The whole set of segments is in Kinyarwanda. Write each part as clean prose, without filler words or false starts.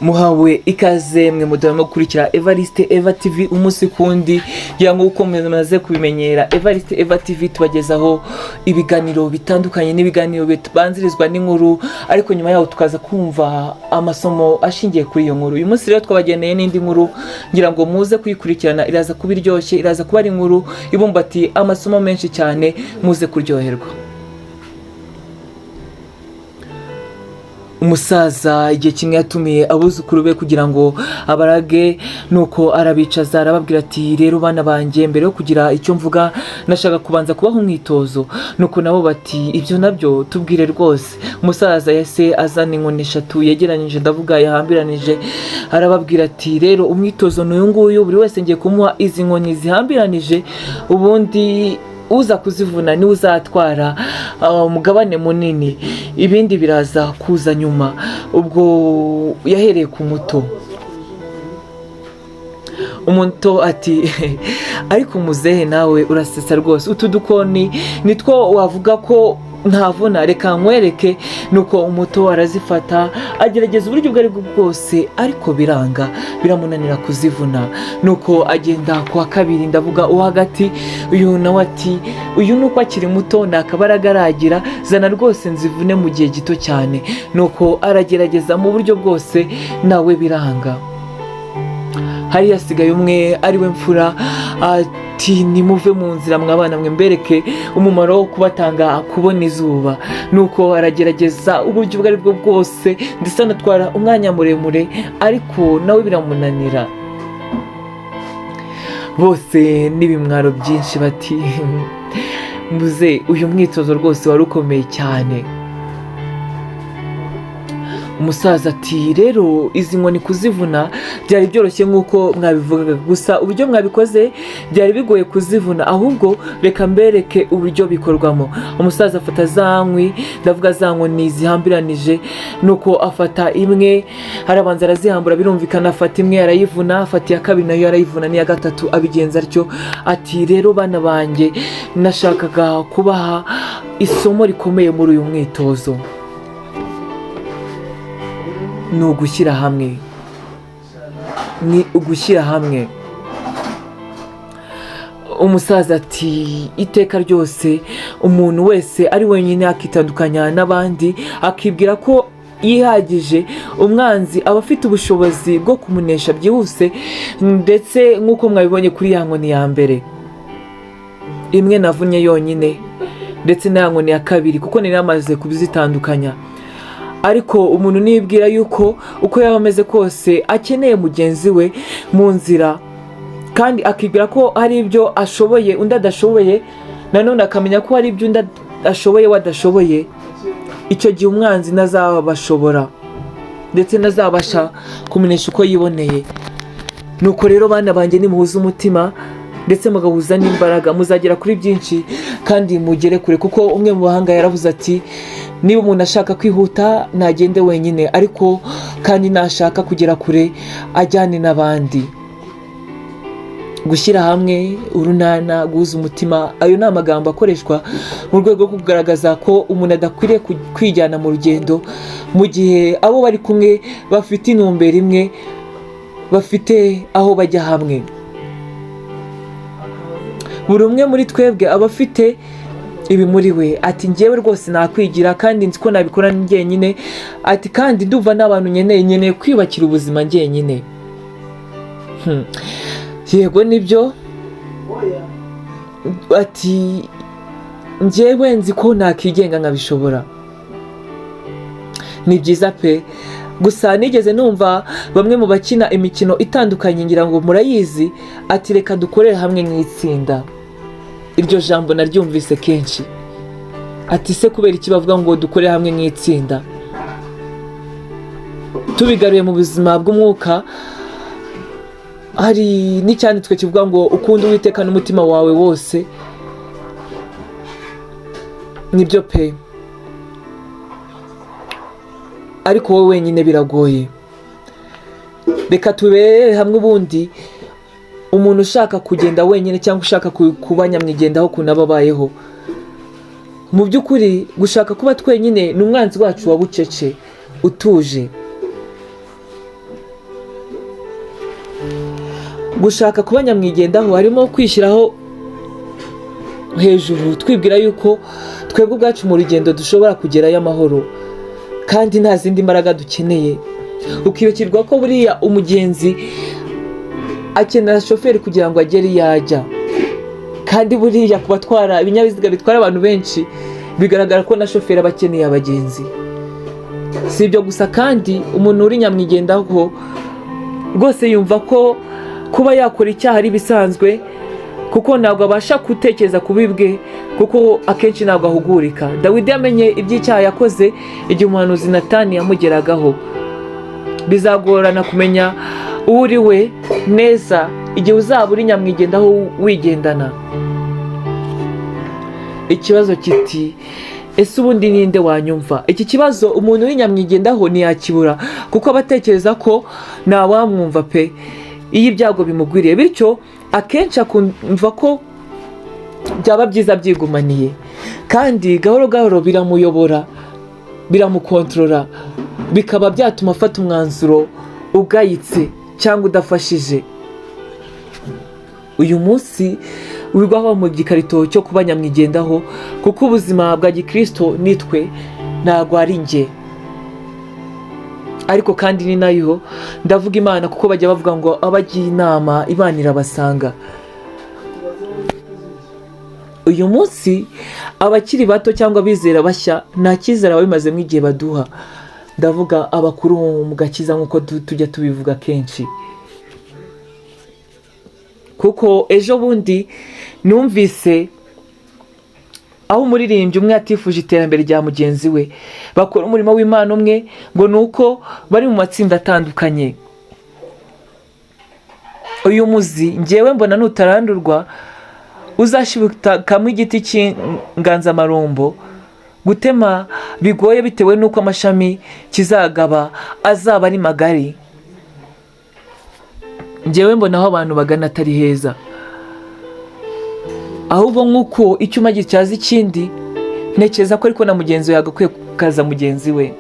Muhawe ikaze mwe mudahwema gukurikira Evariste Eva TV umunsi kundi. Ngira ngo uko mumaze kubimenyera, Evariste Eva TV tubagezaho ibiganiro bitandukanye n'ibiganiro bibanzirizwa n'inkuru, ariko nyuma yaho tukaza kumva amasomo ashingiye kuri iyo nkuru. Uyu munsi rero twabageneye n'indi nkuru, ngira ngo muze kuyikurikirana, iraza kuba iryoshye, iraza kuba ari inkuru ibumbatiye amasomo menshi cyane, muze kuryoherwa. Umusaza igihe kimwe yatumiye abuzukuru be kugira ngo abarage, nuko arabicaza arababwira ati: "Rero bana banjye, mbere yo kugira icyo mvuga nashaka kubanza kubaha umwitozo." Nuko nabo bati: "Ibyo nabyo tubwire rwose." Umusaza yahise azana inkoni eshatu yegeranyije, ndavuga yahambiranije, arababwira ati: "Rero umwitozo ni uyu nguyu, buri wese ngiye kumuha izi nkoni zihambiranije, ubundi uza kuzivuna niwe uzatwara umugabane munini, ibindi biraza kuza nyuma." Ubwo yahereye ku muto. Umuto ati: "Ariko muzehe, nawe urasetsa rwose, utu dukoni nitwo wavuga ko ntavuna? Reka nkwereke." Nuko umuto arazifata, agerageza uburyo ubwo aribwo bwose, ariko biranga, biramunanira kuzivuna. Nuko agenda ku wa kabiri, ndavuga uwo hagati. Uyu nawe ati: "Uyu ni uko akiri muto, nta kabaraga aragira, zana rwose nzivune mu gihe gito cyane." Nuko aragerageza mu buryo bwose, nawe biranga. Hari hasigaye umwe ari we mfura. Ati: "Nimuve mu nzira mwabana mwe, mbereke umumaro wo kubatanga kubona izuba." Nuko aragerageza uburyo ubwo aribwo bwose, ndetse anatwara umwanya muremure, ariko nawe biramunanira. Bose n'ibimwaro byinshi bati: "Muze, uyu mwitozo rwose wari ukomeye cyane." Umusaza ati: "Rero izi nkoni kuzivuna byari byoroshye nk'uko mwabivugaga, gusa uburyo mwabikoze byari bigoye kuzivuna, ahubwo reka mbereke uburyo bikorwamo." Umusaza afata za nkwi, ndavuga za nkoni zihambiranije, nuko afata imwe arabanza arazihambura, birumvikana, afata imwe arayivuna, afata iya kabiri nayo arayivuna, n'iya gatatu abigenza atyo. Ati: "Rero bana banjye, nashakaga kubaha isomo rikomeye muri uyu mwitozo, ni ugushyira hamwe, ni ugushyira hamwe." Umusaza ati: "Iteka ryose umuntu wese ari wenyine akitandukanya n'abandi, akibwira ko yihagije, umwanzi aba afite ubushobozi bwo kumunesha byihuse, ndetse nk'uko mwabibonye kuri ya nkoni ya mbere imwe navunnye yonyine, ndetse na ya nkoni ya kabiri, kuko nari namaze kubizitandukanya. Ariko umuntu nibwira yuko uko yaba ameze kose akeneye mugenzi we mu nzira, kandi akibwira ko hari ibyo ashoboye undi adashoboye, nanone akamenya ko hari ibyo undi ashoboye we adashoboye, icyo gihe umwanzi ntazabashobora, ndetse ntazabasha kumenyesha uko yiboneye. Nuko rero bana banjye, nimuhuze umutima ndetse mugahuza n'imbaraga, muzagera kuri byinshi kandi mugere kure, kuko umwe mu bahanga yaravuze ati: 'Niba umuntu ashaka kwihuta ntagende wenyine, ariko kandi nashaka kugera kure ajyane n'abandi.'" Gushyira hamwe, urunana, guhuza umutima, ayo ni amagambo akoreshwa mu rwego rwo kugaragaza ko umuntu adakwiriye kwijyana mu rugendo mu gihe abo bari kumwe bafite intumbero imwe, bafite aho bajya hamwe. Buri umwe muri twebwe aba afite ibi muri we. Ati: "Ngewe rwose nakwigira, kandi nzi ko nabikora njyenyine." Ati: "Kandi ndumva n'abantu nkeneye kwiyubakira ubuzima njyenyine." Yego nibyo. Ati: "Ngewe nzi ko nakigenga nkabishobora." Ni byiza pe. Gusa nigeze numva bamwe mu bakina imikino itandukanye, ngira ngo murayizi, ati: "Reka dukorere hamwe nk'itsinda." Iryo jambo naryumvise kenshi. Ati: "Se kubera iki bavuga ngo dukorere hamwe nk'itsinda?" Tubigaruye mu buzima bw'umwuka, hari n'icyanditswe kivuga ngo ukunde Uwiteka n'umutima wawe wose. Nibyo pe, ariko wowe wenyine biragoye. Reka tubere hamwe. Ubundi umuntu ushaka kugenda wenyine cyangwa ushaka kuba nyamwigendaho ukuntu aba abayeho, mu by'ukuri gushaka kuba twenyine ni umwanzi wacu wa bucece utuje. Gushaka kuba nyamwigendaho harimo kwishyiraho hejuru, twibwira yuko twebwe ubwacu mu rugendo dushobora kugerayo amahoro kandi nta zindi mbaraga dukeneye, ukibagirwa ko buriya umugenzi akenera shoferi kugira ngo agere iyo ajya. Kandi buriya ku batwara ibinyabiziga bitwara abantu benshi, bigaragara ko na shoferi aba akeneye abagenzi. Si ibyo gusa kandi, umuntu uri nyamwigendaho rwose yumva ko kuba yakora icyaha ari ibisanzwe, kuko ntabwo abasha gutekereza ku bwe, kuko akenshi ntabwo ahugurika. Dawidi yamenye iby'icyaha yakoze igihe umuhanuzi Natani yamugeragaho. Bizagorana kumenya uwo uri we neza igihe uzaba uri nyamwigendaho wigendana. Ikibazo kiti: "Ese ubundi ninde wanyumva?" Iki kibazo umuntu uri nyamwigendaho ntiyakibura, kuko aba atekereza ko ntawamwumva pe iyo ibyago bimugwiriye. Bityo akenshi akumva ko byaba byiza byigumaniye, kandi gahoro gahoro biramuyobora, biramukontorora, bikaba byatuma afata umwanzuro ugayitse cyangwa udafashije. Uyu munsi wigwaho mu gikarito cyo kuba nyamwigendaho, kuko ubuzima bwa gikirisito nitwe, ntabwo ari njye. Ariko kandi ni nayo ndavuga Imana, kuko bajya bavuga ngo abagiye inama Imana irabasanga. Uyu munsi abakiri bato cyangwa abizera bashya nta cyizere ababimazemo igihe baduha, ndavuga abakuru mu gakiza, nk'uko tujya tubivuga kenshi. Kuko ejo bundi numvise aho umuririmbyi umwe atifuje iterambere rya mugenzi we bakora umurimo w'Imana umwe, ngo ni uko bari mu matsinda atandukanye. Uyu muzi ngewe mbona nutarandurwa uzashibukamwo igiti cy'inganzamarumbo gutema bigoye, bitewe n'uko amashami kizagaba azaba ari magari. Ngewe mbona aho abantu bagana atari heza, ahubwo nk'uko icyuma gityaza ikindi, ntekereza ko ariko na mugenzi we yagakwiye kukaza mugenzi we.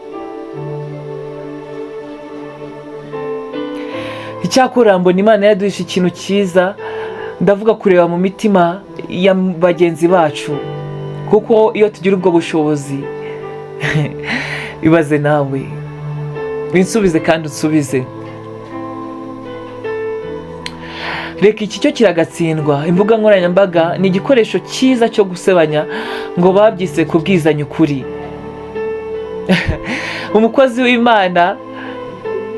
Icyakora mbona Imana yaduhishe ikintu cyiza, ndavuga kureba mu mitima ya bagenzi bacu, kuko iyo tugira ubwo bushobozi, ibaze nawe winsubize kandi unsubize. Reka iki cyo kiragatsindwa. Imbuga nkoranyambaga ni igikoresho cyiza cyo gusebanya, ngo babyise kubwizanya ukuri. Umukozi w'Imana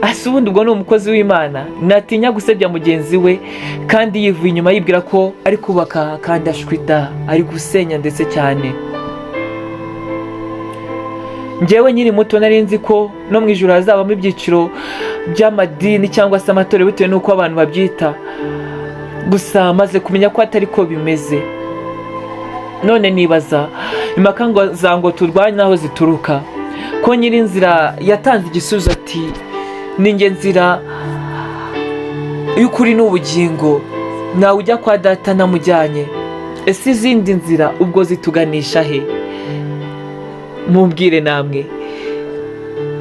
ase ubundi ubwo ni umukozi w'Imana natinya gusebya mugenzi we kandi yivuye inyuma yibwira ko ari kubaka, kandi ashwita ari gusenya ndetse cyane. Njyewe nkiri muto nari nzi ko no mu ijuru hazabamo ibyiciro by'amadini cyangwa se amatorero, bitewe n'uko abantu babyita. Gusa maze kumenya ko atari ko bimeze. None nibaza impaka ngo za ngo turwanye aho zituruka, ko nyir'inzira yatanze igisubizo ati: "Ni njye nzira y'ukuri n'ubugingo, ntawe ujya kwa Data ntamujyanye." Ese izindi nzira ubwo zituganisha he? Mubwire namwe.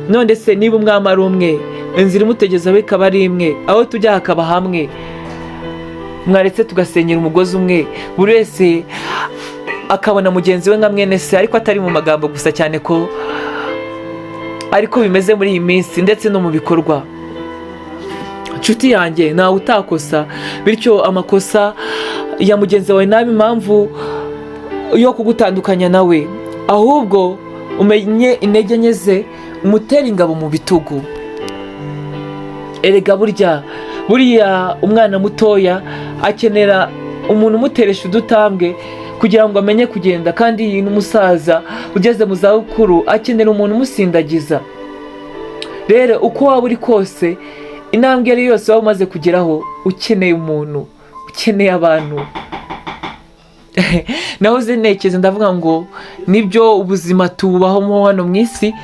None se niba umwami ari umwe, inzira imutegezaho ikaba ari imwe, aho tujya hakaba hamwe, mwaretse tugasenyera umugozi umwe, buri wese akabona mugenzi we nka mwene se, ariko atari mu magambo gusa, cyane ko ariko bimeze muri iyi minsi ndetse no mu bikorwa. Nshuti yanjye, ntawe utakosa, bityo amakosa ya mugenzi wawe ntabe impamvu yo kugutandukanya nawe, ahubwo umenye intege nke ze, umutere ingabo mu bitugu. Erega burya buriya umwana mutoya akenera umuntu umuteresha udutambwe kugira ngo amenye kugenda, kandi n'umusaza ugeze mu zabukuru akenera umuntu umusindagiza. Rero uko waba uri kose, intambwe iyo ari yo yose waba umaze kugeraho, ukeneye umuntu, ukeneye abantu. Nahoze ntekereza ndavuga ngo nibyo, ubuzima tububaho hano mu isi,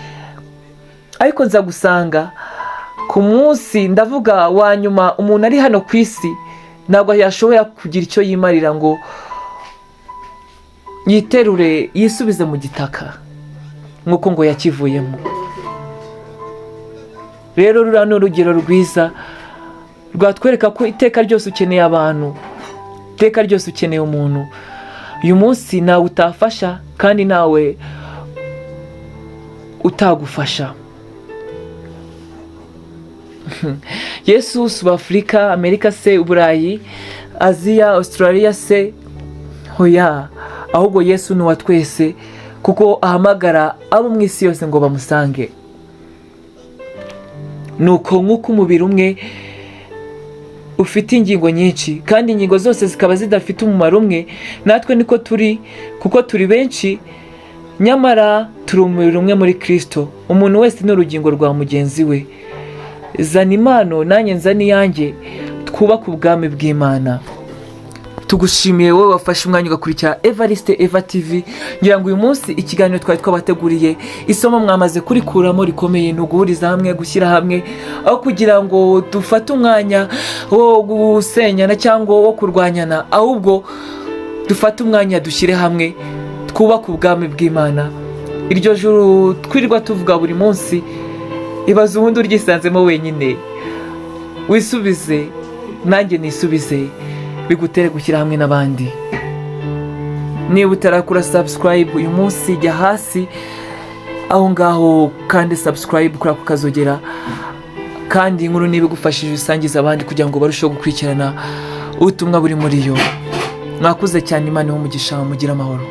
ariko nza gusanga ku munsi, ndavuga wa nyuma, umuntu ari hano ku isi ntabwo yashobora kugira icyo yimarira ngo yiterure yisubize mu gitaka nk'uko ngo yakivuyemo. Rero ruriya ni urugero rwiza. Rwatwereka ko iteka ryose ukeneye abantu, iteka ryose ukeneye umuntu. Uyu munsi nawe utafasha kandi nawe utagufasha. Yesu si Afurika, Amerika se, Uburayi, Aziya, Australia se? Hoya, ahubwo Yesu ni uwa twese, kuko ahamagara abo mu isi yose ngo bamusange. Nuko nk'uko umubiri umwe ufite ingingo nyinshi kandi ingingo zose zikaba zidafite umumaro umwe, natwe niko turi, kuko turi benshi, nyamara turi umubiri umwe muri Kirisito. Umuntu wese ni urugingo rwa mugenzi we. Zana impano, nanjye nzana iyanjye, twubake ubwami bw'Imana. Tugushimiye wowe wafashe umwanya ugakurikira Evariste Eva TV. Ngira ngo uyu munsi ikiganiro twari twabateguriye, isomo mwamaze kurikuramo rikomeye, ni uguhuriza hamwe, gushyira hamwe, aho kugira ngo dufate umwanya wo gusenyana cyangwa wo kurwanyana, ahubwo dufate umwanya dushyire hamwe, twubake ubwami bw'Imana. Iryo juru twirirwa tuvuga buri munsi, ibaze ubundi uryisanzemo wenyine. Wisubize, nanjye nisubize, bigutere gushyira hamwe n'abandi. Niba utarakora subscribe uyu munsi, jya hasi aho ngaho kandi subscribe kuri ako kazogera, kandi inkuru niba igufashije usangiza abandi kugira ngo barusheho gukurikirana ubutumwa buri muri yo. Mwakuze cyane, Imana ihe umugisha, mugire amahoro.